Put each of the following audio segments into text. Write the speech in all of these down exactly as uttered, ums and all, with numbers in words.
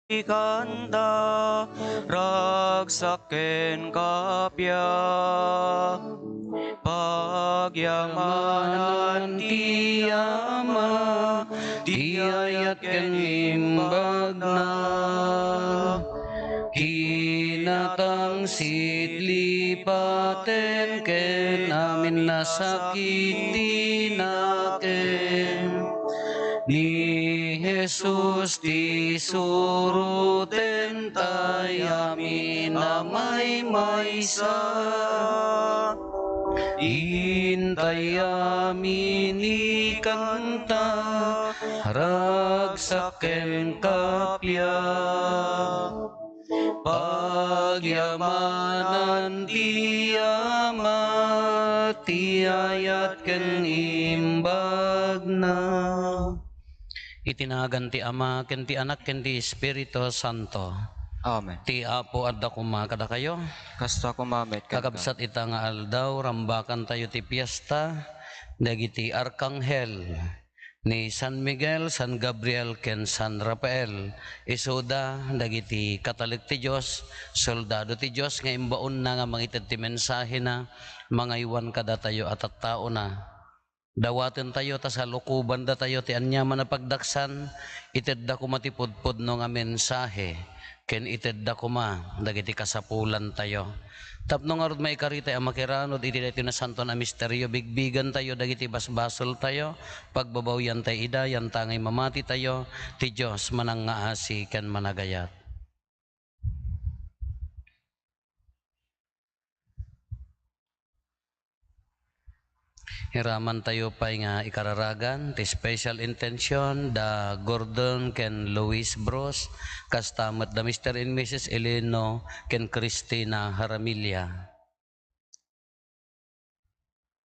kanta, ragsak ken kappia. Pagyamanan ti Ama, ti ayat ken imbagna. Kinatangsit lipaten ken amin a sakit ti nakem. Ni Jesus ti suroten tay amin a maymaysa. Intay amin ikanta, ragsak ken kappia. Pagyamanan ti Ama, ti ayat ken imbagna. Iti nagan ti Ama, ken ti Anak, ken ti Espiritu Santo. Amen. Ti Apo adda koma kadakayo. Kasta koma met kenka. Kakabsat ita nga aldaw, rambakantayo ti piesta dagiti arkanghel ni San Miguel, San Gabriel, ken San Rafael. Isuda dagiti katalek ti Dios, soldado ti Dios nga imbaonna nga mangited ti mensahena, mangaywan kadatayo a tattaona. Dawatentayo ta salukobandatayo ti aniaman a pagdaksan. Itedda koma ti pudpudno nga mensahe, ken itedda koma dagiti kasapulantayo. Tapno ngarud maikaritayo a makiranod iti daytoy nasantoan a misterio, bigbigantayo dagiti basbasoltayo, pagbabawiantayo ida, yantangay mamatitayo, ti Dios manangngaasi ken managayat. Iramantayo pay nga ikararagan ti special intention da Gordon ken Luis Bros, kasta met da Mister and Missus Eleno ken Cristina Haramilla.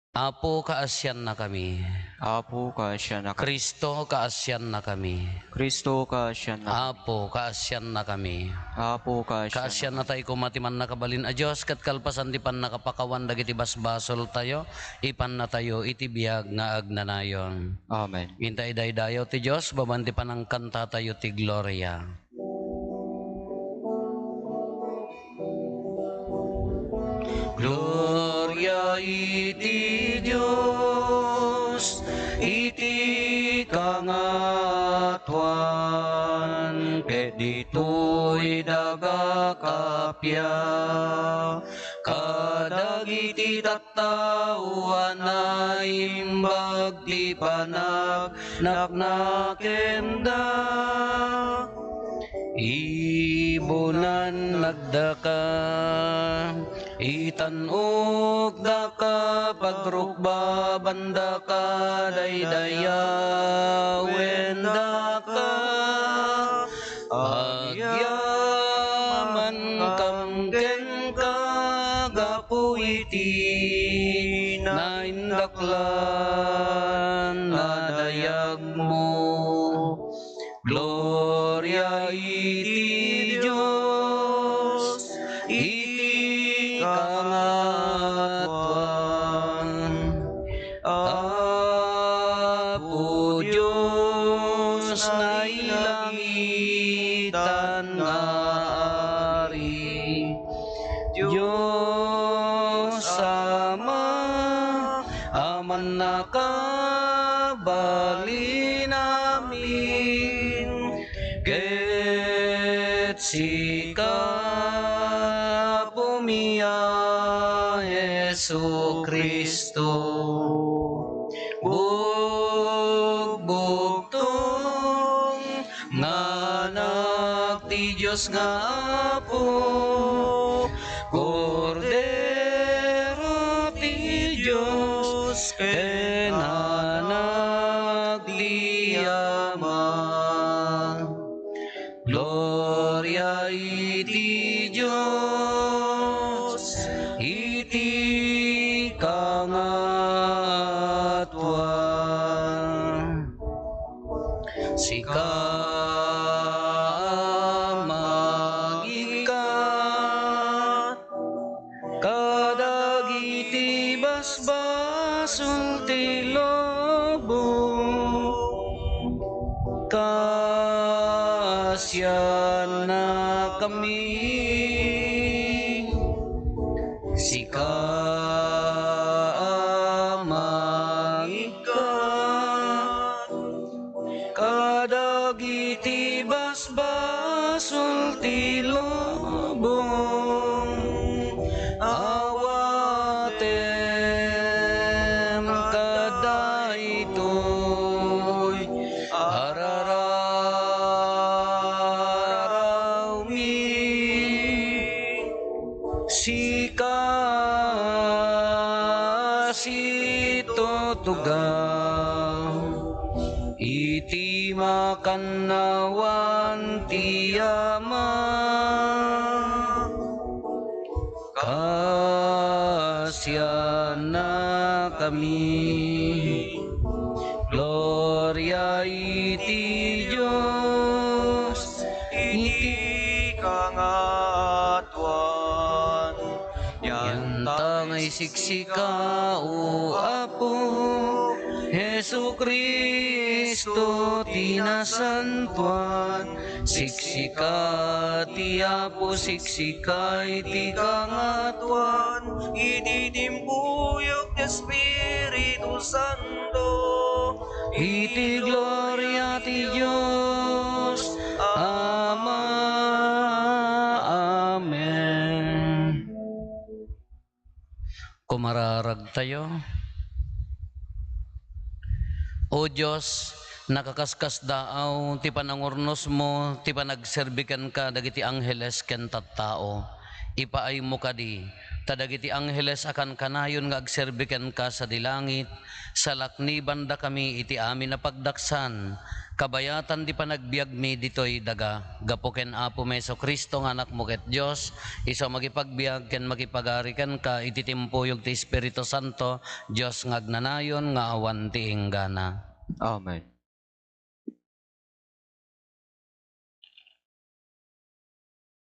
Apo, kaasiannakami. Apo, kaasiannakami. Cristo, kaasiannakami. Cristo, kaasiannakami. Apo, kaasiannakami. Apo, kaasiannakami. Kaasiannatay koma ti Mannakabalin a Dios, ket kalpasan ti pannakapakawan dagiti basbasoltayo, ipannatayo iti biag nga agnanayon. Amen. Inta idaydayaw ti Dios, babaen ti panangkantatayo ti gloria. Gloria iti Dios iti kangatoan, ket ditoy daga kappia, kadagiti tattao a naimbag ti panag- naknakenda. Ibunan nagdaka, itan-okdaka, pagrukbabandaka, daydayawendaka. Agyamankam kenka, gapu iti naindaklan a dayagmo. Gloria iti Dios iti kangatoan. Apo Dios, nailangitan nga Ari, Dios Ama a mannakabalin amin, ket sika, Apomi a Jesu-Cristo, bugbugtong nga Anak ti Dios nga Apo, Kordero ti Dios, ken Anak ti Ama. Gloria iti Dios iti kangatoan. Sika a mangikkat kadagiti basbasol ti lubong, kaasian Amin. Sika a mangikkat kadagiti basbasol ti lubong, awatem kadaytoy a rarawmi. Sika a situtugaw iti makannawan ti Ama. Kaasiannakami. Gloria iti Dios iti kangatoan. Dianta nga isiksika, O Apo Jesu-Cristo, ti nasantoan. Siksika ti Apo, siksika iti kangatoan, iti timpuyog ti Espiritu Santo, iti gloria ti Dios Ama. Amen. Kumararagtayo. O Dios, nakakaskasdaaw ti panangurnosmo ti panagserbi kenka dagiti angheles ken tattao. Ipaaymo kadi, ta dagiti angheles a kankanayon nga agserbi kenka sadi langit, salaknibandakami iti amin a pagdaksan, kabayatan ti panagbiagmi ditoy daga. Gapu ken Apomi Jesu-Cristo nga Anakmo ket Dios, isu a makipagbiag ken makipagari kenka iti timpuyog ti Espiritu Santo, Dios nga agnanayon nga awan ti inggana. Amen.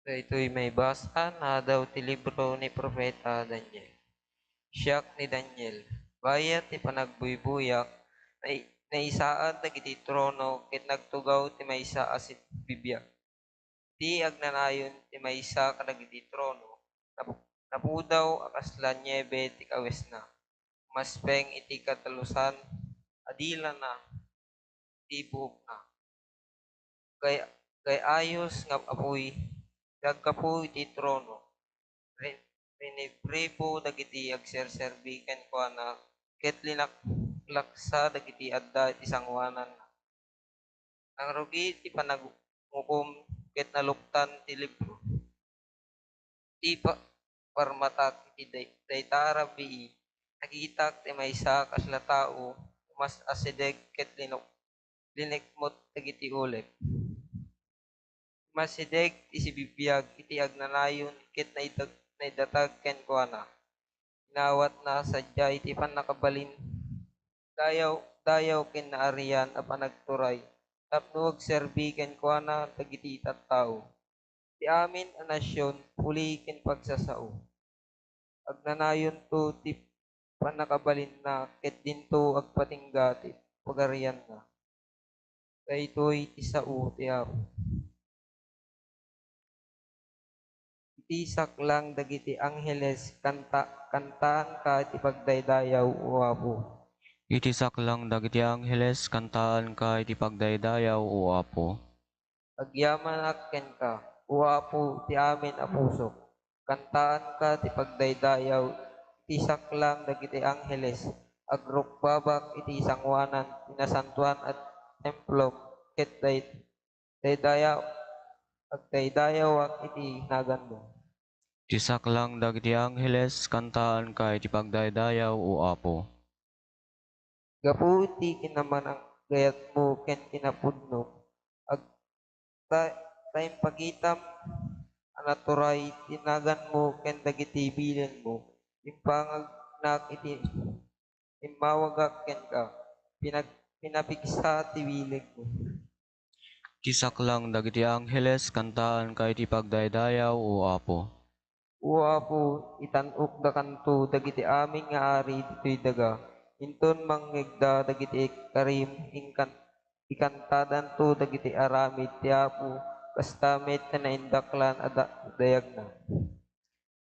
Daytoy maibasa, naadaw ti libro ni Profeta Daniel. Siak ni Daniel, bayat ti panagbuybuyak, nai-, naisaad dagiti trono ket nagtugaw ti maysa a sibibiag. Ti agnanayon ti maysa kadagiti trono, nap-, napudaw a kasla niebe ti kawesna. Umaspeng iti katalusan a dilana ti buokna. Gay-, gay-ayos nga apuy ti aggapu iti trono. Ri-, rinibribo dagiti agserserbi kenkuana ket linaklaksa dagiti adda iti sangoananna. Nangrugi ti panangukom ket naluktan ti libro. Ti pa-, parmatak iti day-, dayta a rabii, nakitak ti maysa a kasla tao, umas-asideg ket linuk-, linikmut dagiti ulep. Umasideg ti sibibiag iti agnanayon ket naidag-, naidatag kenkuana. Inawatna sadiay ti pannakabalin dayaw, dayaw ken naarian a panagturay tapno agserbi kenkuana dagiti tattao. Ti amin a nasion, puli ken pagsasao. Agnanayonto ti pannakabalinna ket dinto agpatingga ti pagarianna. Daytoy ti sao ti Apo. Iti saklang dagiti angheles, kanta-, kantaanka iti pagdaydayaw, O Apo. Iti saklang dagiti angheles, kantaanka iti pagdaydayaw, O Apo. Agyamanak kenka, O Apo, ti amin a pusok. Kantaanka ti pagdaydayaw iti saklang dagiti angheles. Agrukbabak iti sangoanan ti nasantoan a templom, ket day-, daydayaw-, agdaydayawak iti naganmo. Ti saklang dagiti angheles, kantaanka iti pagdaydayaw, O Apo. Gapu iti kinamananggayatmo ken kinapudno, ag-, ta-, ta impakitam a naturay ti naganmo ken dagiti bilinmo. Impangagnak iti immawagak kenka, pinag-, pinapigsa ti bilinmo. Ti saklang dagiti angheles, kantaanka iti pagdaydayaw, O Apo. O Apo, itan-okdakanto dagiti amin nga ari ditoy daga, inton mangngegda dagiti karim, inkan-, ikantadanto dagiti aramid ti Apo, basta met ti naindaklan a da-, dayagna.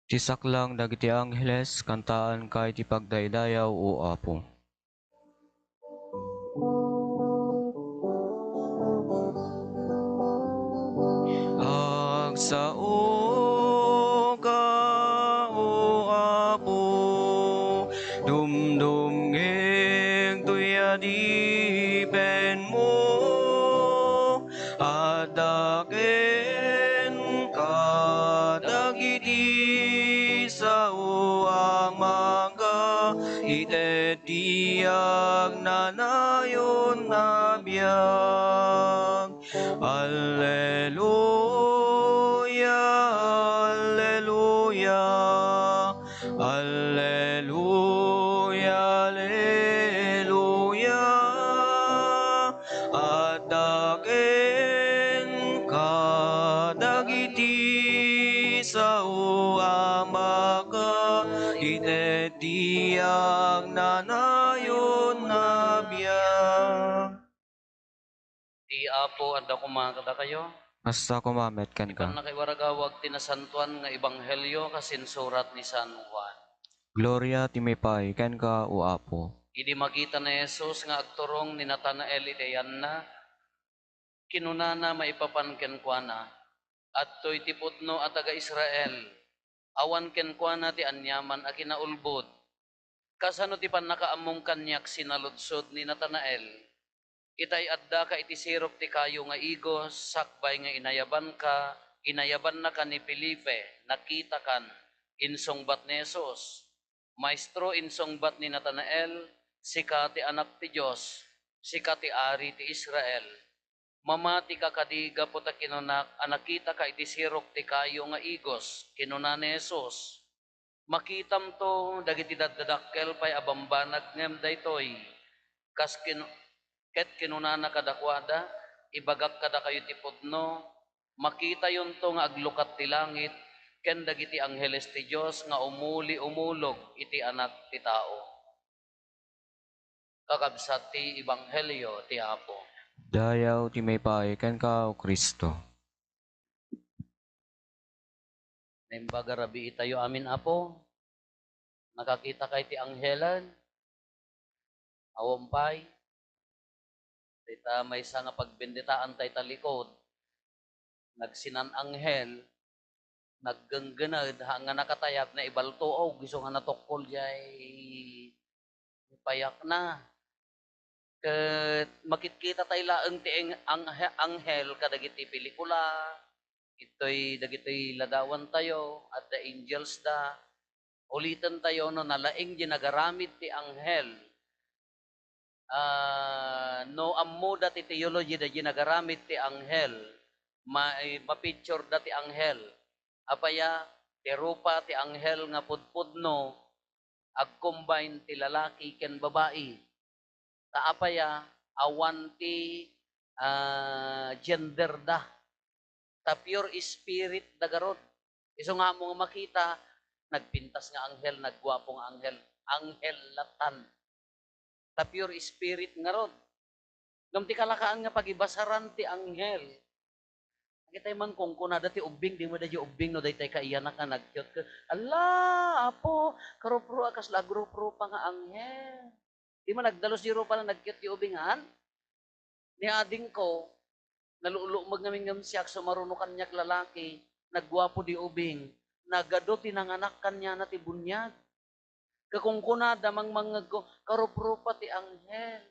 Ti saklang dagiti angheles, kantaanka iti pagdaydayaw, O Apo. Agsaoka, O Apo, dumdumngeg toy adipenmo, adda kenka dagiti sao a mangaited ti agnanayon a biag. Alleluia, alleluia, alleluia, alleluia. Adda kenka dagiti sao a mangaited ti agnanayon a biag. Ti Apo adda koma kadakayo. Kasta koma met kenka. Ti pannakaiwaragawag ti nasantoan nga ebanghelio kas insurat ni San Juan. Gloria ti maipaay kenka, O Apo. Idi makita ni Jesus nga agturong ni Natanael iti ayanna, kinunana maipapan kenkuana, "Adtoy ti pudno a taga-Israel, awan kenkuana ti aniaman a kinaulbod." "Kasano ti pannakaammom kaniak?" sinaludsod ni Natanael. "Itay addaka iti sirok ti kayo nga igos, sakbay nga inayabanka, inayabannaka ni Felipe, nakitakan," insungbat ni Jesus. "Maestro," insungbat ni Natanael, "sika ti Anak ti Dios, sika ti Ari ti Israel. Mamatika kadi gapu ta kinunak a nakitaka iti sirok ti kayo nga igos." Kinuna ni Jesus, "Makitamto dagiti daddadakkel pay a bambanag ngem daytoy." Kas kin-, ket kinunana kadakuada, "Ibagak kadakayo ti pudno, makitayonto nga aglukat ti langit ken dagiti angheles ti Dios nga umuli-umulog iti Anak ti Tao." Kakabsat ti ebanghelio ti Apo. Dayaw ti maipaay kenka, O Cristo. Naimbag a rabii tayo amin, Apo. Nakakita kay ti anghelen? Awan pay. Dayta maysa nga pagbenditaan tay talikod. Nagsinan-anghel, naggenggened, ha, nga nakatayab, naibaltuog, isu nga natukkol jay payakna. Ket makitkita tay laeng ti eng-, anghe-, anghel kadagiti pelikula, ditoy dagitoy ladawan tayo, adda angels da. Uliten tayo no nalaing di nagaramid ti anghel. Ah, no ammoda ti theology da di nagaramid ti anghel, ma-, eh, ma-picture da ti anghel. Apaya, ti rupa ti anghel nga pudpudno, ag-combine ti lalaki ken babai. Ta apaya, awan ti, ah, gender da. Ta pure spirit da garud. Isu nga ammo nga makita, nagpintas nga anghel, nagguapo nga anghel, anghel latan. Ta pure spirit ngarud. Ngem ti kalakaan nga pagibasaran ti anghel. Kitay man kunkunada ti ubbing, di mo da di ubbing no daytay kaiyanak nga nagkiot ket, "Alla, Apo, karupro a kasla agruprupa nga anghel." Di man nagdalus di rupa na nagkiot di ubing, han? Ni adingko, nalulumeg ngamin ngem siak, sumaruno kaniak lalaki, nagguapo di ubing, nagadu ti nanganak kaniana ti buniag. Kakunkunada, mangmangngegko, "Karuprupa ti anghel.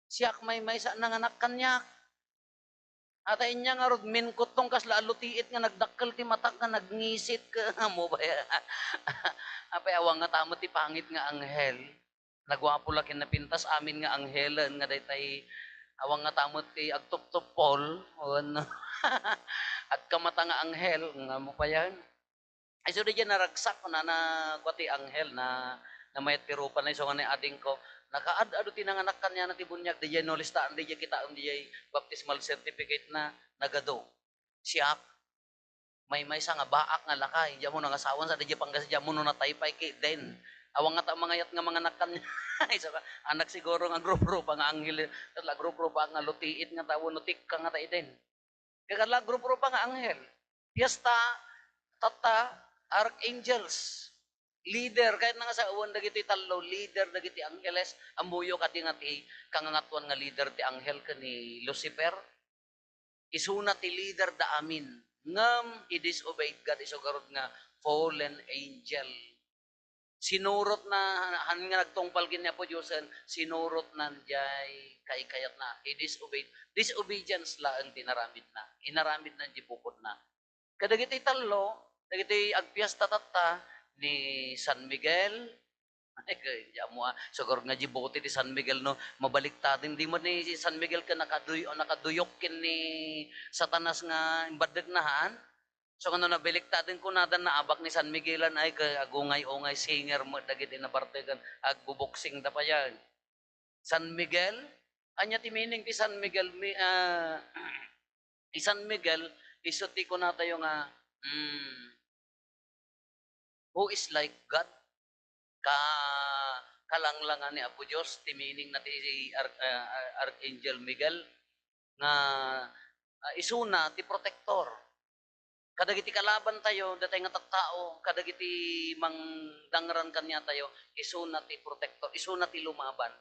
Siak maymaysa nanganak kaniak." Ata inya ngarud, minkuttong kasla alutiit nga nagdakkel ti matak nga nagngisit ka mo ba ya? Apay, awan nga tamo ti pangit nga anghel. Naguapo la ken napintas amin nga anghelen nga daytay awan nga tamo ti agtuptuppol. Wen, agkamata nga anghel, nga mo pa yan? Isu diay naragsak, kunana, kua ti anghel na, namayat ti rupana, isu nga ni adingko, "Nakaad-adu ti nanganak kaniana ti buniag, diay no listaan, diay kitaem, diay baptismal certificate na, nagadu. Siak, maymaysa nga baak nga lakay, diay ammo nangasawan sa diay Pangasinan, diay ammo no natay pay ki-, den. Awan nga ta mangayat nga manganak kaniana." Isu ka, anak siguro nga agruprupa nga anghel, ket la agruprupa nga lutiit nga tao, no tikka nga ta iden. Kagala, grupo pa nga anghel. Fiesta, tatta, archangels. Leader, kayatna nga sawen dagiti tallo, leader dagiti angheles. Ammoyo kadi nga ti kangangatuan nga leader ti anghel ken ni Lucifer? Isuna ti leader da amin. Ngem he disobeyed God, isu garud nga fallen angel. Sinurotna, han nga nagtungpal ken ni Apo Diosen, sinurotna jay kaikayatna. He disobeyed. Disobedience laeng ti inaramidna. Inaramidna jay bukodna. Kadagiti tallo, dagiti agpiesta tatta ni San Miguel. Ay, kay, di mo, ah, sugar nga jibote ti San Miguel, no? Mabaliktaden, di mo ni si San Miguel ka nakaduy-, nakaduyok ken ni Satanas nga imbaddekna, haan? So, ano, nabaliktaden, kunada, naabak ni San Miguelan, ay, kay agungay-ungay singer mo, dagiti nabartegan, agbuboksing da pa yan. San Miguel? Anya ti meaning ti San Miguel? Mi-, ah, i San Miguel, isu ti kunatayo nga, mm, who is like God? Ka-, kalanglangan ni Apo Dios, ti meaning na ti ar-, ah, ah, Archangel Miguel, nga, ah, isuna ti protector. Kadagiti kalabantayo, datay nga tattao, kadagiti mangdangran kaniatayo, isuna ti protector, isuna ti lumaban.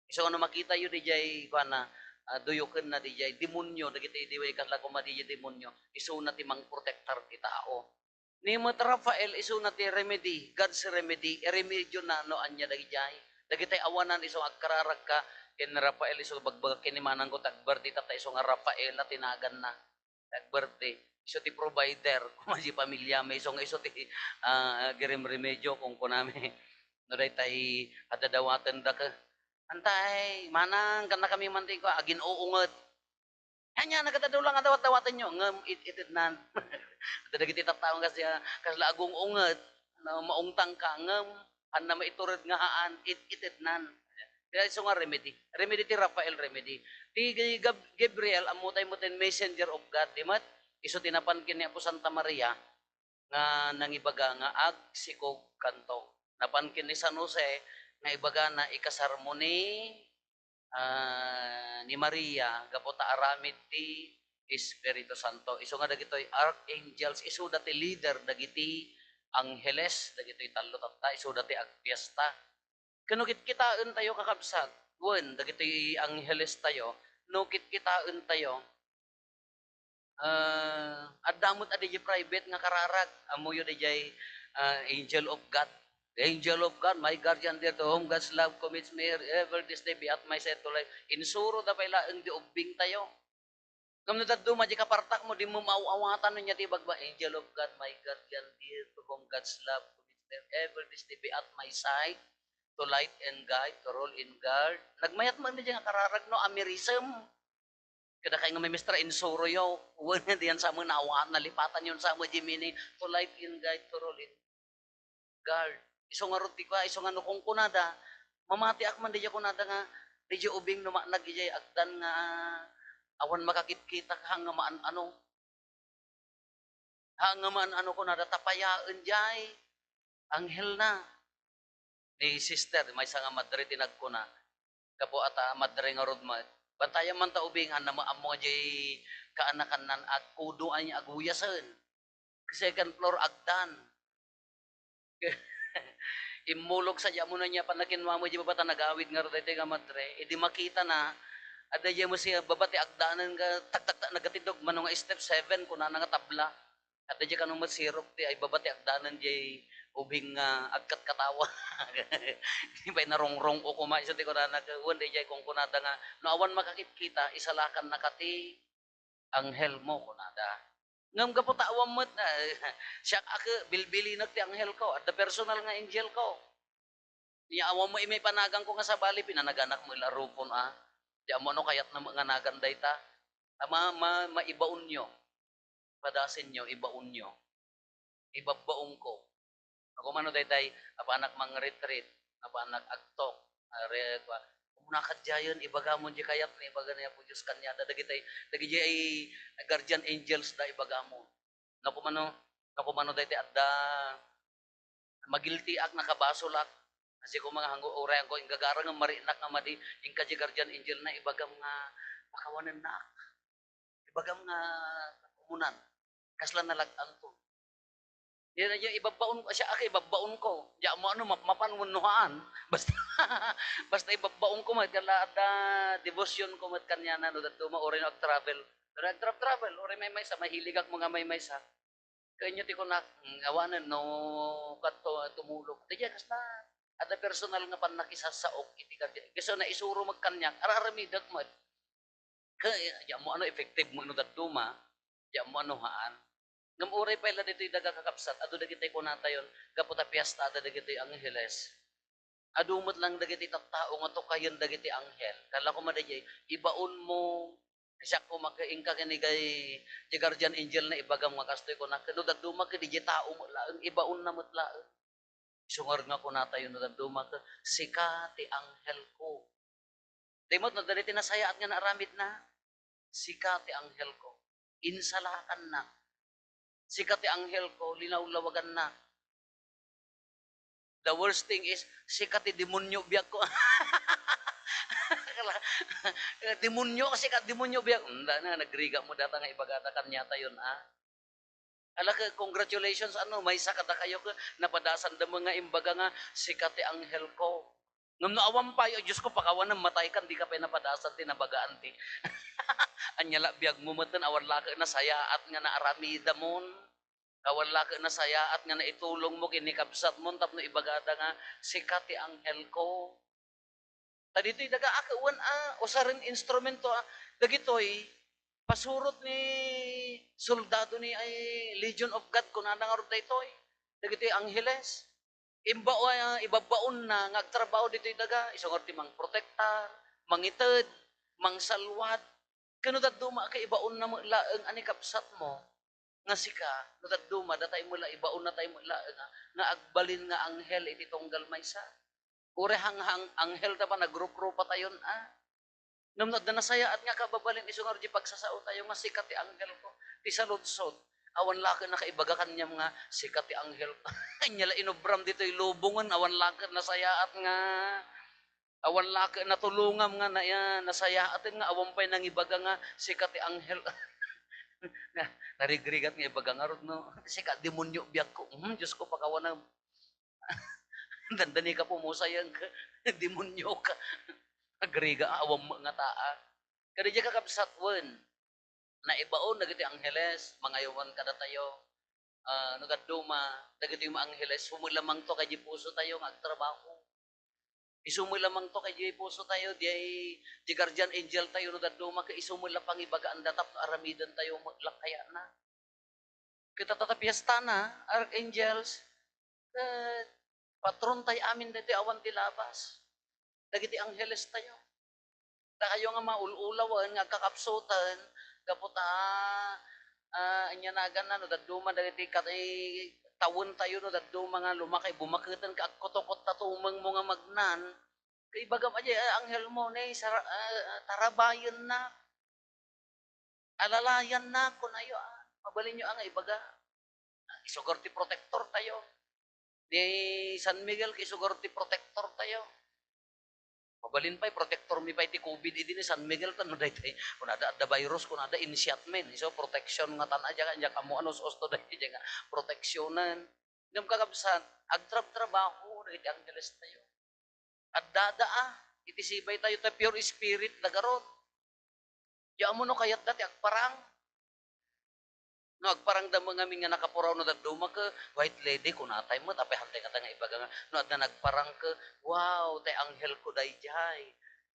Isu nga no makitayo didiay, kuana, ah, duyokenna didiay demonyo, dagiti diway kasla koma didiay demonyo, isuna ti mangprotektar ti tao. Ni met Rafael, isuna ti remedy, God's remedy, iremedyona no ania dagidiay. Dagitay awanan isu nga agkararagka, ken Rafael isu bagbaga ken ni manangko ti agbirthday, tatta isu nga Rafael a ti naganna. Agbirthday. Isu ti provider, koma di pamilya, may isu nga isu ti, ah, agiremremedyo, kunkunami. No daytay adda dawatenda ka. Antay, manang, kannakami man ti kua, agin-uunget. Ania, nagkatado lang nga dawat-dawatenyo, ngem it-itednan. Adda dagiti tattao nga siya, kasla agung-unget, no, maungtang ka, ngem, anna maitured nga haan, it-itednan. Kaya isu nga remedy. Remedy ti Rafael remedy. Ti Gab-, Gabriel, ammo tayo mo tin messenger of God, di mat? Isu ti napan ken ni Apo Santa Maria, nga nangibaga nga agsikog kanto. Napan ken ni San Jose, nga ibagana ikasarmo ni, ah, ni Maria, gapu ta aramid ti Espiritu Santo. Isu nga dagitoy archangels, isuda ti leader dagiti angheles, dagitoy tallo tatta, isuda ti agpiesta. Ken no kitkitaentayo, kakabsat, wen dagiti anghelestayo, no kitkitaentayo, ah, adda met a diay private nga kararag. Ammoyo diay, ah, angel of God. "The angel of God, my guardian dear, to whom God's love commits me, ever this day be at my side to life." Insuro da pay laeng di ubbingtayo. Ngem no dadduma di kapartakmo, dimo maaw-awatan no ania ti ibagbaga, "Angel of God, my guardian dear, to whom God's love commits me, ever this day be at my side, to light and guide, to rule and guard." Nagmayat man diay nga kararag no amirisem. Kada kay nga may mistra, insuroyo, wen, diyan sa mo naawaan, nalipatanyo sa mo, Jiminy, to light and guide, to rule and guard. Isu ngarud ti kua, isu nga no kunkunada, mamatiak man diay kunada nga, diay ubing no maanag idiay agdan nga awan makakitkitak, haan nga maan-ano. Haan nga maan-ano kunada, tapayaen diay anghelna. Ni sister, maysa nga madre ti nagkuna, gapu ta madre ngarud met, "Bantayan man ta ubing, haan nga ammo diay kaanakannan agkudo a aguyasen. Second floor, agdan." Immulog sadiay, ammo na niya panakinwa mo, di ba, ta nagawid ngarud daytoy nga madre. Idi makitana, adda diay met siya baba ti agdanen nga tagtagta, nagatindog, mano nga step seven, kunana nga tabla. Adda diay kano met sirok ti ay baba ti agdanen diay ubing nga agkatkatawa. Di pay narungrung-o koma, isu ti kunana, wen, diay kunkunada nga, "No awan makakitkita, isalakannaka ti anghel mo," kunada. Ngem gapu ta awan met, ah, siak a ke, bilbilinek ti anghel ko, adda personal nga angel ko. Nia awan mo imay panagan ko nga sabali, pinanaganak mo ila Rufon, ah. Di ammo no kayat na nga nagan dayta. Ah, ma-, ma-, maibaonyo. Padasenyo, ibaonyo. Ibabbaong ko. Ago mano daytay, apanak mang-retreat, apanak agtok, are, kua, umuna kadiayen, ibagamon di kayat na ibaga ni Apo Dios kaniada, dagitay, dagiti ay guardian angels da ibagamon. Nakumano, nakumano daytay adda magiltiak, nakabasolak. Kasi ko mga hanggo, uray ko, inggagarang nga marinak nga madi, inka di guardian angel na ibagam nga pakawanennak. Ibagam nga umunan, kasla nalag-angko. Yan, yan, ibabbaon, siya, aka, ibabbaon ko. Di mo ano, mapmapan wenno haan. Basta, basta ibabbaon ko met, kala adda devotion ko met kaniana, no, dadduma, uray no ag-travel. Pero ag-travel, uray maymaysa, mahiligak mo nga maymaysa. Kainyo ti kunak, mm, awanen no kadto tumulog. Daydiay kasla, adda personal nga pannakisasaok iti kadi-, gusto na isuro met kaniak, ar-aramidek met. Ka, di mo ano, effective mo no dadduma, di mo ano haan. Ngem uray pay la ditoy daga kakabsat, adu dagiti kunatayon, gapu ta piesta adda dagiti angheles. Adu met lang dagiti tattao nga tukayen dagiti anghel. Kala ko madayay, ibaon mo, siak ko maka-, inka ken igay, di guardian angel na ibagam nga kastoy ko na, no dadduma ket di tao met laeng, ibaon na met laeng. Isu ngarud nga kunatayo no dadduma ket, "Sika ti anghel ko." Dimot no, dagiti nasayaat nga naaramidna, "Sika ti anghel ko. Insalakannak. Sika ti anghel ko, linawlawagannak." The worst thing is, "Sika ti demonyo biag ko." Demonyo, sika demonyo biag. Unda na, nagriga mo data nga ibagada kaniatayon, ah. Ala, ka-, congratulations, ano, maysa kadakayo, ka-, napadasanda met nga imbaga nga, "Sika ti anghel ko." Ngem no awan pay, "Ay, Diyos ko, pakawanem, matay kan, di ka pay napadasad ti nabagaan ti." Anya la, biag mo met, awan la ket nasayaat nga naaramidamon. Awan la ket nasayaat nga naitulong mo ken ni kabsat mo tapno ibagada nga, "Sika ti anghel ko." Ta ditoy daga a, wen a, usaren instrumento a, dagitoy pasurot ni soldado ni ay Legion of God, kunana ngarud daytoy. Dagitoy angheles. Imbao-, a, ibabbaonna nga agtrabaho ditoy daga, isu ngarud ti mangprotektar, mangited, mangsalwad. Ken no dadduma ket ibaonna met laeng a ni kabsatmo nga sika, no dadduma, datay met la, ibaonnatay met laeng a, nga agbalin nga anghel iti tunggal maysa. Uray hanghang anghel ta panagruprupa tayon a. Ngem no adda nasayaat nga kababalin, isu ngarud diay pagsasaotayo nga, "Sika ti anghel ko." Ti saludsod, awan la ket nakaibaga kaniam nga, "Sika ti anghel ko." Ania la inubram ditoy lubongen, awan la ket nasayaat nga, awan la ket natulongam nga na-, ya, nasayaaten nga awan pay nangibaga nga, "Sika ti anghel." Na-, narigrigat nga ibaga ngarud, no? "Sika, demonyo biag ko." Hmm, Diyos ko, pakawanem. Dandani ka pumusayan ka, demonyo ka. Agriga, awan met nga taa. Kadi diay kakabsat, wen, naibaon dagiti angheles, mangayowan kadatayo. Ah, no dadduma, dagiti maangheles, isu met lamangto kay diay pusotayo nga agtrabaho. Isu met lamangto kay diay pusotayo, diay, diay guardian angel tayo, no dadduma, ket isu met la pangibagaanda tapno aramidentayo met la kayatna. Ket ta, ta piestana, archangels, ket patrontayo amin daytoy awan ti labas. Dagiti anghelestayo. Dakayo nga maul-ulawen nga agkakabsuten, gapu ta, ah, ania naganna, no dadduma dagiti kat-, tawentayo, no dadduma nga lumakay, bumaketen ka, agkutukot ta tumengmo nga magnan, ket ibagam, "Adiay, ah, anghelmo, ne, sara-, ah, tarabayennak." Alalayannak, kunayo, ah. Mabalinyo, ah, nga ibaga. Ah, isu ngarud ti protektortayo. Ni San Miguel, isu ngarud ti protektortayo. Mabalin pay, protektormi pay ti covid idi ni San Miguel, ta no daytoy, kunada adda virus, kunada insiatmin. Isu, protection nga tan-, a, diak, diak ammo a nus-usto daytoy, diak nga proteksionen. Ngem kakabsat, agtrabtrabaho dagiti anghelestayo. Addada, ah, iti sibaytayo ta pure spirit da garud. Di ammo no kayatda ti agparang. No agparangda met ngamin nga nakapuraw no dadduma ket, "White lady," kunatay met, apay hantay ngata nga ibaga nga, no adda nagparang ket, "Wow, tay anghel ko daydiay."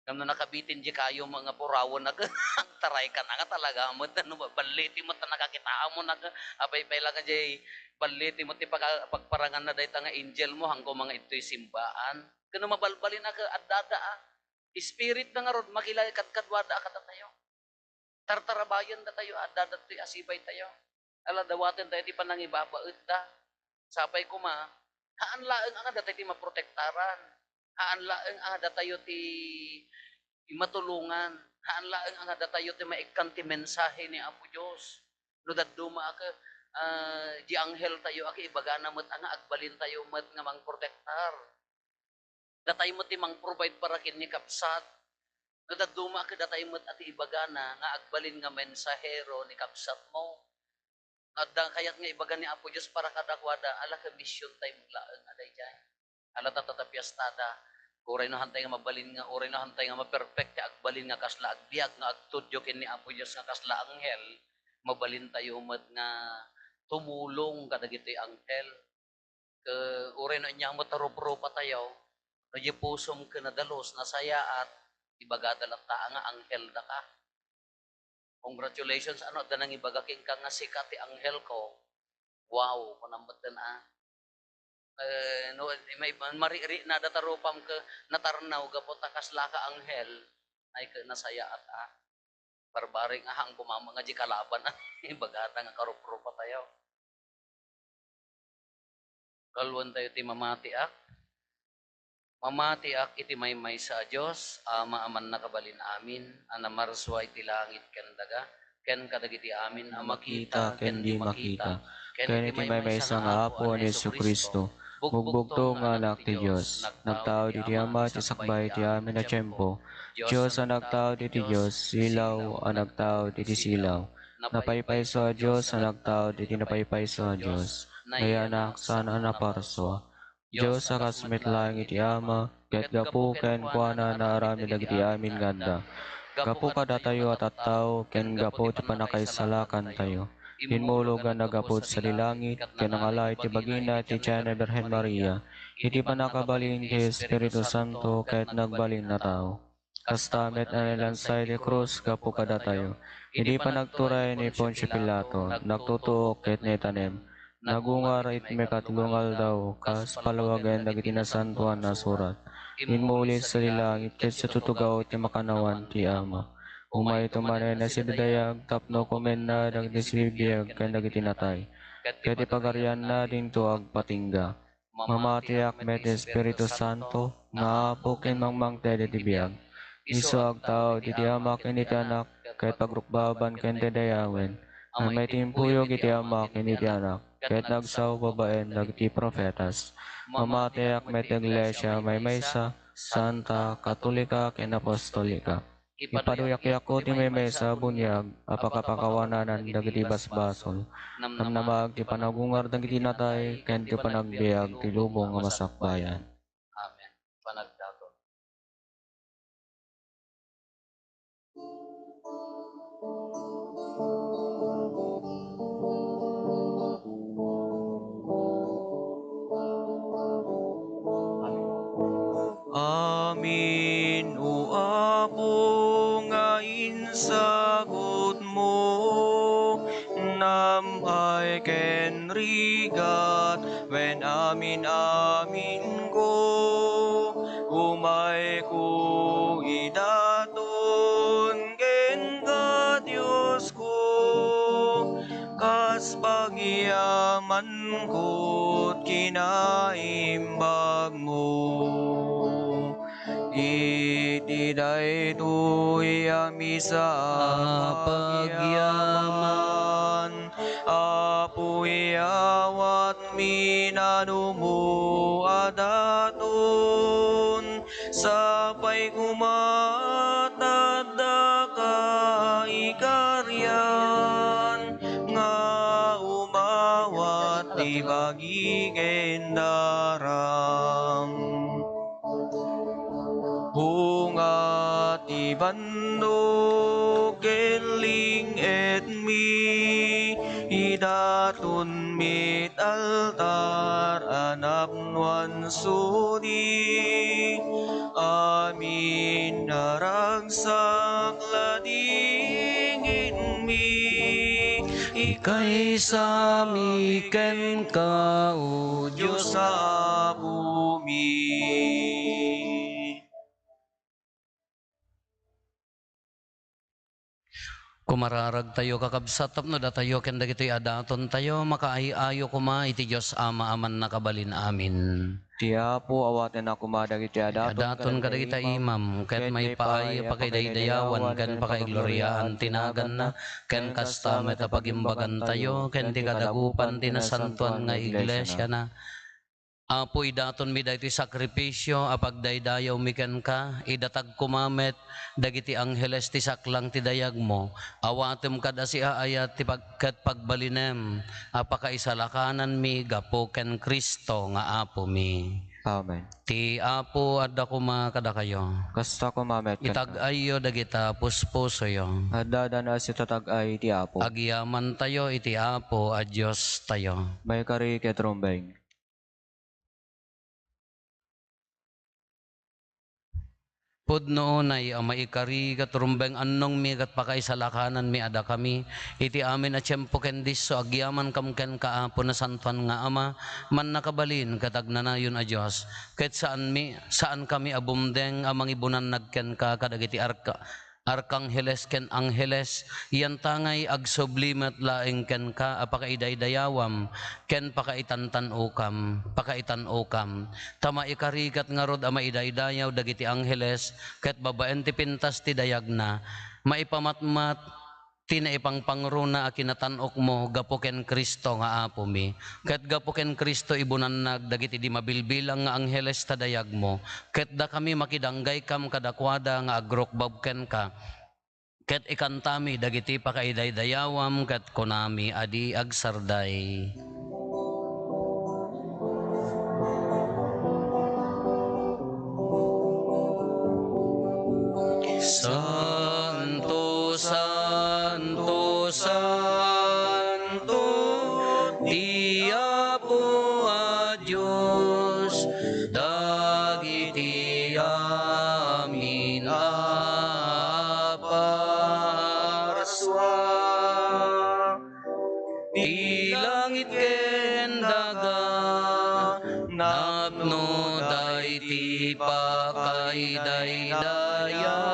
Ngem no nakabitin di kayo nga purawen na ket, agtaray ka na nga talaga met, no, ba-, balliti met ta nakakitaam mo na ket, apay pay la nga diay balliti met ti paka-, pagparanganna dayta nga angel mo, hanko nga ittoy simbaan. Ket no mabalbalin a ket addada a, spirit na ngarud, makilay kadkaduada a kadatayo. Tartarabayen datayo, adda datoy a sibaytayo. Ala, dawaten tayo ti panangibabaetda. Sapay koma, haan laeng a nga datayo ti maprotektaran. Haan laeng a nga datayo ti matulongan. Haan laeng a nga datayo ti maikkan ti mensahe ni Apo Dios. No dadduma a ket, ah, di anghel tayo a ket ibagana met a nga agbalin tayo met nga mangprotektar. Datay met ti mang-provide para ken ni kabsat. Dadduma kadatayo met a ti ibagana nga agbalin nga mensahero ni kabsatmo. Nga adda kayat nga ibaga ni Apo Dios para kadakuada, ala ket misiontayo met laeng a daydiay. Ala ta, ta, ta piestada, uray no haantay nga mabalin nga, uray no haantay nga maperpek ti agbalin nga kasla agbiag nga agtudyo ken ni Apo Dios nga kasla anghel, mabalintayo met nga tumulong kadagitoy anghel. Ket uray no ania met a ruprupatayo, no diay pusom ket nadalus, nasayaat, ibagada latta nga anghel daka. Congratulations, ano, adda nangibaga kenka nga sika ti anghel ko. Wow, kunam metten a. Eh, no, may, mariri na data rupam ket natarnaw gapu ta kaslaka anghel, ay ket nasayaat a. Barbareng a, haan ko mamang nga di kalaban a ibagata nga karuprupatayo. Kaluantayo ti mamatiak. Mamatiak iti maymaysa a Dios, Ama a mannakabalin amin, a namarsua iti langit ken daga, ken kadagiti amin a makita ken di makita, ken iti maymaysa nga Apo a ni Jesu-Cristo. Bugbugtong nga Anak ti Dios, nagtaud iti Ama ti sakbay iti amin a tiempo. Dios a nagtaud iti Dios, silaw a nagtaud iti silaw. Napaypayso a Dios a nagtaud iti napaypayso a Dios. Nayanak saan a naparsua. Dios a kas met laeng iti Ama, ket gapu kenkuana naaramid dagiti amin nga adda. Gapu kadatayo a tattao, ken gapu ti pannakaisalakantayo. Immulog a nagapu iti sadi langit, ken nangala iti bagina ti Diana Birhen Maria, iti pannakabalin ti Espiritu Santo, ket nagbalin a tao. Kasta met a nailansa iti krus gapu kadatayo. Idi panagturay ni Poncio Pilato, nagtutuok ket naitanem. Nagungar iti maikatlo nga aldaw, kas palawagen dagiti Nasantoan a Surat. Immuli sadi langit ket situtugaw ti makannawan ti Ama. Umayto manen a sidadayag tapno kumenna dagiti sibibiag ken dagiti natay. Ket ti pagarianna dinto agpatingga. Mamatiak met ti Espiritu Santo, nga Apo ken mangmangted iti biag. Isu agtaud iti Ama ken iti Anak, ket pagrukbaban ken daydayawen. Maitimpuyo iti Ama ken iti Anak, ket nagsao babaen dagiti profetas. Mamatiak met ti Iglesia a maymaysa, santa, katolika, ken apostolika. Ipaduyakyakko ti maymaysa a buniag a pakapakawananan dagiti basbasol. Namnama ti panagungar dagiti natay ken ti panagbiag ti lubong a masakbayan. Amen. Panagdaton. Amin, O Apo, nga insagutmo, nam-ay ken rigat, wen amin-aminko, umayko idaton kenka, Diosko, kas pagyamanko ti kinaimbagmo. Iti daytoy a misa a pagyaman, Apo, iyawatmi nadumo a daton, sapay koma ta addaka ikarian, nga umawat ti bagi ken daram. Bunga ti banno ken ling-etmi, idatonmi altar a napnoan sudi. Amin a ragsak ladingitmi, ikaisami kenka, O Dios nga Apomi. Kumararagtayo, kakabsat, tapno datayo ken dagitoy a datontayo makaay-ayo koma iti Dios Ama a mannakabalin amin. Ti Apo awatenna koma dagiti a daton kadagita imam, ket maipaay a pakaidaydayawan ken pakaigloriaan ti naganna, ken kasta met a pagimbagantayo ken ti kadagupan ti nasantoan nga iglesiana. Apo, idatonmi daytoy sakripisio a pagdaydayawmi kenka, idatag koma met dagiti angheles ti saklang ti dayagmo. Awatem kad a siaayat ti pag-, ket pagbalinem a pakaisalakananmi gapu ken Cristo nga Apomi. Amen. Ti Apo adda koma kadakayo. Kasta koma met kenka. Itag-ayyo dagita puspusoyo. Adda dana a sitatag-ay ti Apo. Agyamantayo iti Apo a Diostayo. Maikari ket rumbeng. Pudno unay a maikari ket rumbeng, annongmi ket pakaisalakananmi a dakami iti amin a tiempo ken disso agyamankam kenka, Apo, Nasantoan nga Ama, mannakabalin ket agnanayon a Dios, ket saanmi, saankami a bumdeng a mangibunannag kenka kadagiti arka-, arkangheles ken angheles, yantangay agsubli met laeng kenka a pakaidaydayawam ken pakaitantan-okam, pakaitan-okam. Ta maikari ket ngarud a maidaydayaw dagiti angheles ket babaen ti pintas ti dayagna, maipamatmat ti naipangpangruna a kinatan-okmo gapu ken Cristo nga Apomi. Ket gapu ken Cristo, ibunannag dagiti di mabilbilang nga angheles ta dayagmo, ket dakami makidanggayam kadakuada nga agrukbab kenka. Ket ikantami dagiti pakaidaydayawam ket kunami a di agsarday. Santo, Santo, Santo, ti Apo a Dios, dagiti amin a parsua. Ti langit ken daga, napnoda iti pakaidaydayawan.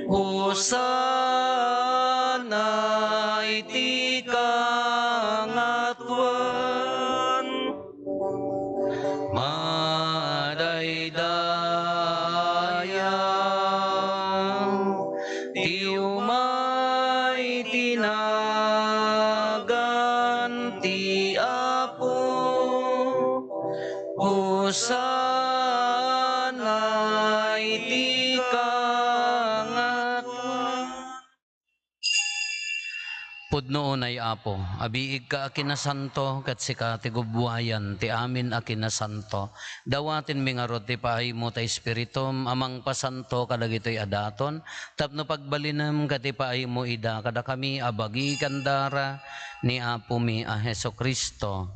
Hosanna iti kangatoan. Madaydayaw ti umay ti nagan ti Apo. Hosanna iti kangatoan. Pudno unay, Apo, a biigka a kinasanto, ket sika ti gubbuayan ti amin a kinasanto. Dawatenmi ngarud ti paaymo ta Espiritum a mangpasanto kadagitoy a daton, tapno pagbalinem ket ipaaymo ida kadakami a bagi ken dara ni Apomi a Jesu-Cristo.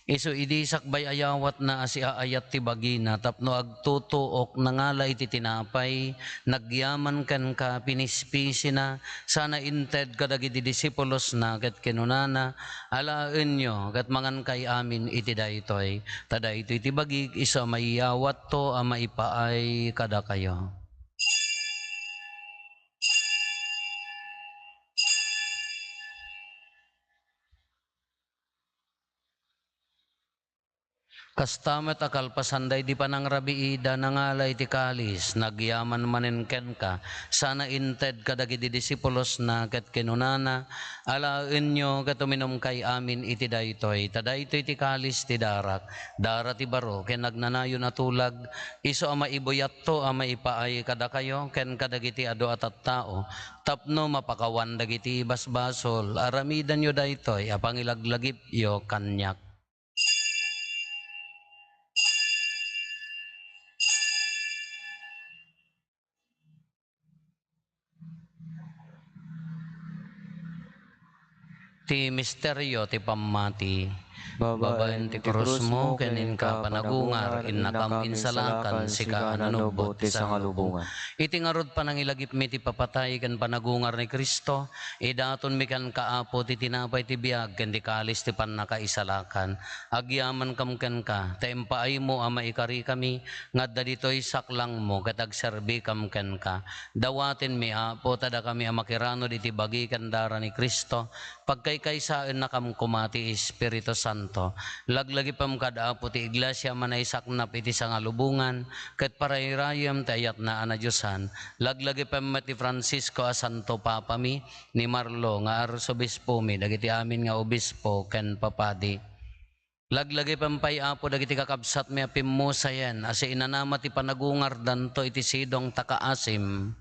Isu idi sakbay a yawatna a siaayat ti bagina tapno agtutuok, nangala iti tinapay, nagyaman kenka, pinispisina, sana inted kadagiti disipulosna ket kinunana, "Alaenyo ket mangankay amin iti daytoy, ta daytoy ti bagik isu a maiyawatto a maipaay kadakayo." Kasta met a kalpasan daydi panangrabiida, nangala iti kalis, nagyaman manen kenka, sana inted kadagiti disipulosna, ket kinunana, "Alaenyo ket uminumkay amin iti daytoy, ta daytoy ti kalis ti darak, dara ti baro ken agnanayon a tulag, isu a maibuyatto a maipaay kadakayo ken kadagiti adu a tattao, tapno mapakawan dagiti basbasol. Aramidenyo daytoy a pangilaglagipyo kaniak." Ti misterio ti pammati. Babaen ti krusmo ken inka panagungar, innakam insalakan, sika a nanubbot ti sangalubongan. Iti ngarud panangilagipmi ti papatay ken panagungar ni Cristo, idatonmi kenka, Apo, ti tinapay ti biag ken ti kalis ti pannakaisalakan. Agyamankam kenka, ta impaaymo a maikarikami nga adda ditoy saklangmo ket agserbikam kenka. Dawatenmi, Apo, ta dakami a makiranud iti bagi ken dara ni Cristo, pagkaykaysaennakam koma ti Espiritu Santo. Laglagipem kad, Apo, ti iglesia a manaisaknap iti sangalubongan, ket parayrayem ti ayatna a nadiosan. Laglagipem met ni Francisco a Santo Papami, ni Marlo nga Arsobispomi, dagiti amin nga obispo ken papadi. Laglagipen pay, Apo, dagiti kakabsatmi a pimmusayen a siinanama ti panagungardanto iti sidong ta kaasim.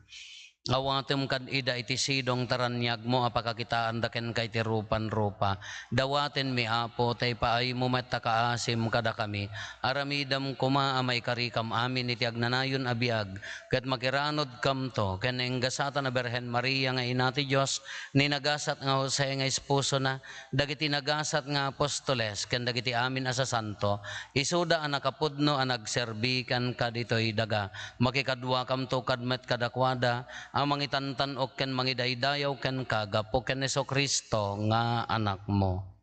Awatem kad ida iti sidong ta raniagmo a pakakitaanda kenka iti rupan-rupa. Dawatenmi, Apo, ta ipaaymo met ta kaasim kadakami. Aramidem koma a maikarikam amin iti agnanayon a biag, ket makiranudkamto ken nainggasatan a Birhen Maria nga Ina ti Dios, ni nagasat nga Jose nga esposona, dagiti nagasat nga apostoles, ken dagiti amin a sasanto, isuda a nakapudno a nagserbi kenka ditoy daga. Makikaduakamto kad met kadakuada a mangitantan-ok ken mangidaydayaw kenka gapu ken Jesu-Cristo nga Anakmo.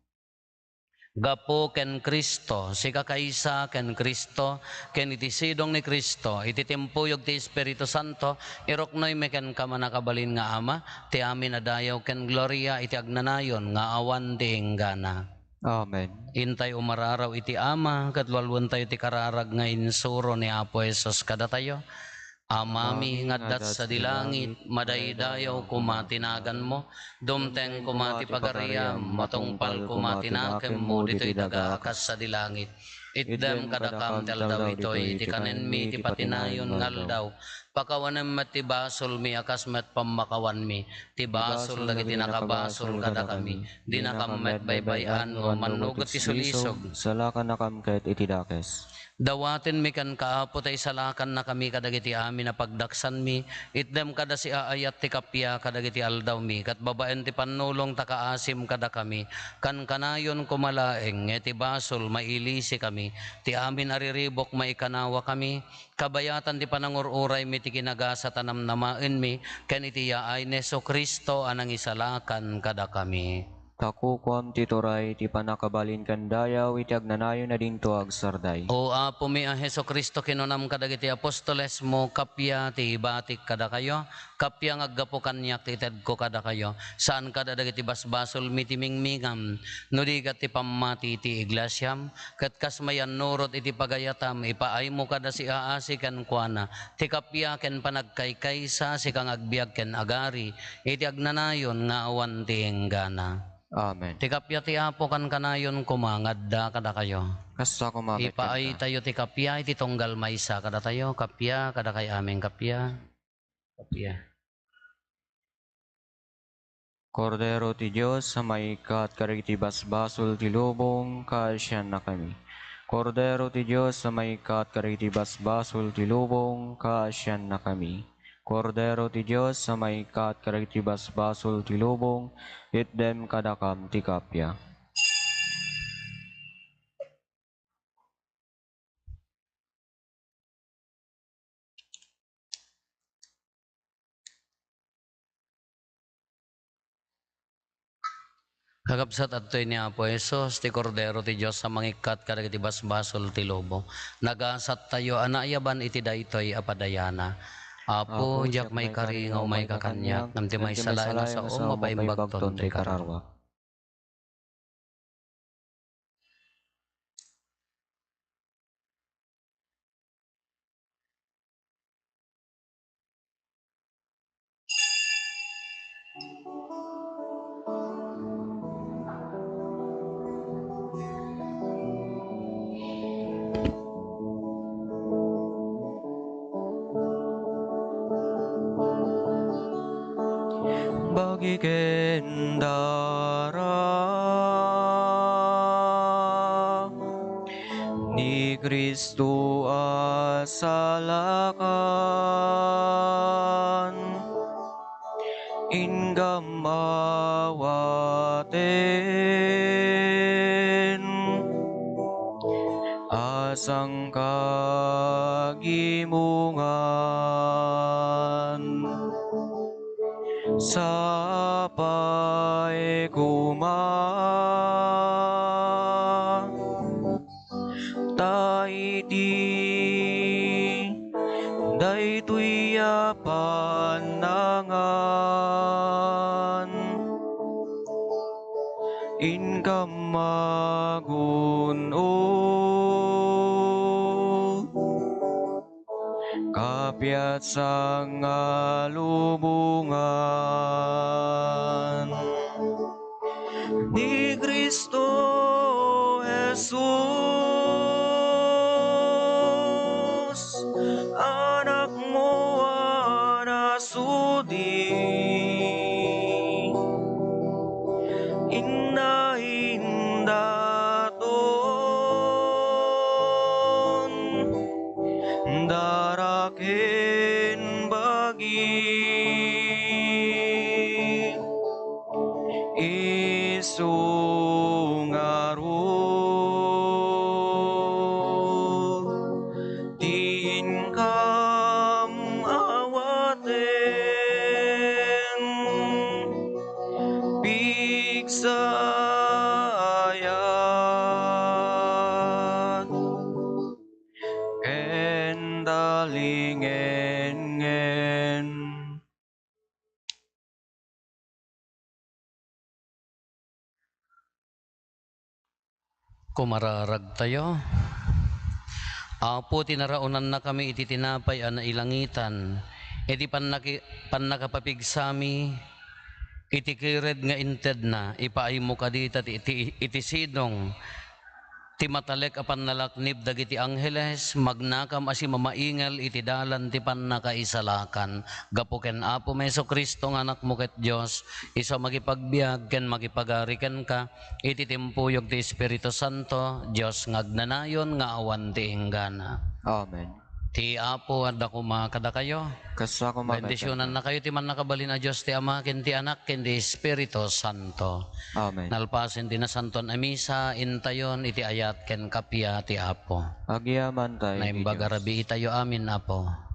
Gapu ken Cristo, sika kaysa ken Cristo, ken iti sidong ni Cristo, iti timpuyog ti Espiritu Santo, iruknoymi kenka, mannakabalin nga Ama, ti amin a dayaw ken gloria iti agnanayon nga awan ti inggana. Amen. Intay umararaw iti Ama, ket lualuentayo ti kararag nga insuro ni Apo Jesus kadatayo. Amami nga adda sadi langit, madaydayaw koma ti naganmo, dumteng koma ti pagariam, matungpal koma ti nakemmo ditoy daga a kas sadi langit. Itdem kadakam ti aldaw itoy ti kanenmi ti patinayon nga aldaw. Pakawanem met ti basolmi a kas met pammakawanmi ti basol dagiti nakabasol kadakami. Dinakam met baybay-an no mannugot ti sulisog. Salakannakam ket iti dakes. Dawatenmi kenka, Apo, ta isalakannakami kadagiti amin a pagdaksanmi. Itdem kada siaayat ti kappia kadagiti aldawmi, ket babaen ti pannulong ta kaasim kadakami. Kankanayon koma laeng nga iti basol mailisikami, ti amin a riribuk maikanawakami. Kabayatan ti panangur-uraymi ti kinagasat a namnamaenmi ken iti yaay ni Jesu-Cristo a nangisalakan kadakami. Ta kukuam ti turay, ti pannakabalin ken dayaw iti agnanayon a dinto agsardeng. O Apomi a Jesu-Cristo, kinunam kadagiti apostolesmo, kappia ti ibatik kadakayo, kappia nga aggapu kaniak ti itedko kadakayo. Saan kada dagiti basbasolmi ti mingmingam, no di ket ti pammati ti iglesiam, ket kas mayannurot iti pagayatam, ipaaymo kada siaasi kenkuana ti kappia ken panagkaykaysa, sika nga agbiag ken agari iti agnanayon nga awan ti inggana. Amen. Ti kappia ti Apo kankanayon koma nga adda kadakayo. Kasta koma met kenka. Ipaaytayo ti kappia iti tunggal maysa kadatayo. Kappia, kadakay amin kappia. Kappia. Kordero ti Dios a maikkat kadagiti basbasol ti lubong, kaasiannakami. Kordero ti Dios a maikkat kadagiti basbasol ti lubong, kaasiannakami. Kordero ti Dios a maikkat kadagiti basbasol ti lubong, itdem kadakam ti kappia. Kakabsat, adtoy ni Apo Jesus, ti Kordero ti Dios a mangikkat kadagiti basbasol ti lubong. Nagasattayo a naayaban iti daytoy a padayana. Apo, diak maikari nga umayka kaniak, ngem ti maysa laeng a saom, mapaimbagton toy kararuak. Bagi ken dara ni Cristo a salakan, inggam awaten a sangkagimongan. Sapay koma ta iti daytoy a pannangan, inka magun-od, kapiat sangalubongan ni Cristo Jesus. Jesus, Anakmo a nasudi, inna indaton, dara ken bagi. Isu ngarud ti inkam awaten, pigsayat ken dalingenngen. Kumararagtayo. Apo, tinaraonannakami iti tinapay a nailangitan, iti pannaki-, pannakapapigsami iti kired nga intedna, ipaaymo kadi ta ti, ti, iti sidong ti matalek a pannalaknib dagiti angheles, magnakam a simamaingel iti dalan ti pannakaisalakan. Gapu ken Apomi Jesu-Cristo nga Anakmo ket Dios, isu a makipagbiag ken makipagari kenka, iti timpuyog ti Espiritu Santo, Dios nga agnanayon nga awan ti inggana. Amen. Ti Apo adda koma kadakayo. Kasta koma ket kenka. Bendisionannakayo ti mannakabalin a Dios ti Ama, ken ti Anak, ken ti Espiritu Santo. Amen. Nalpasen ti Nasantoan a Misa, intayon iti ayat ken kappia ti Apo. Agyamanta iti Dios. Naimbag a rabii tayo amin, Apo.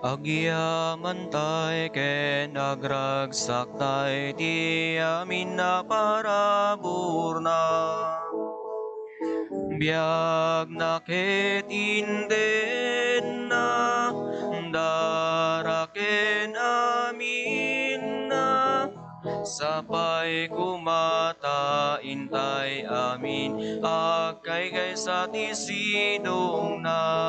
Agyamantay ken agragsakta iti amin a paraburna. Biagna ket indenna, dara ken aminna, sapay koma ta intay amin agkaykaysa ti sidongna.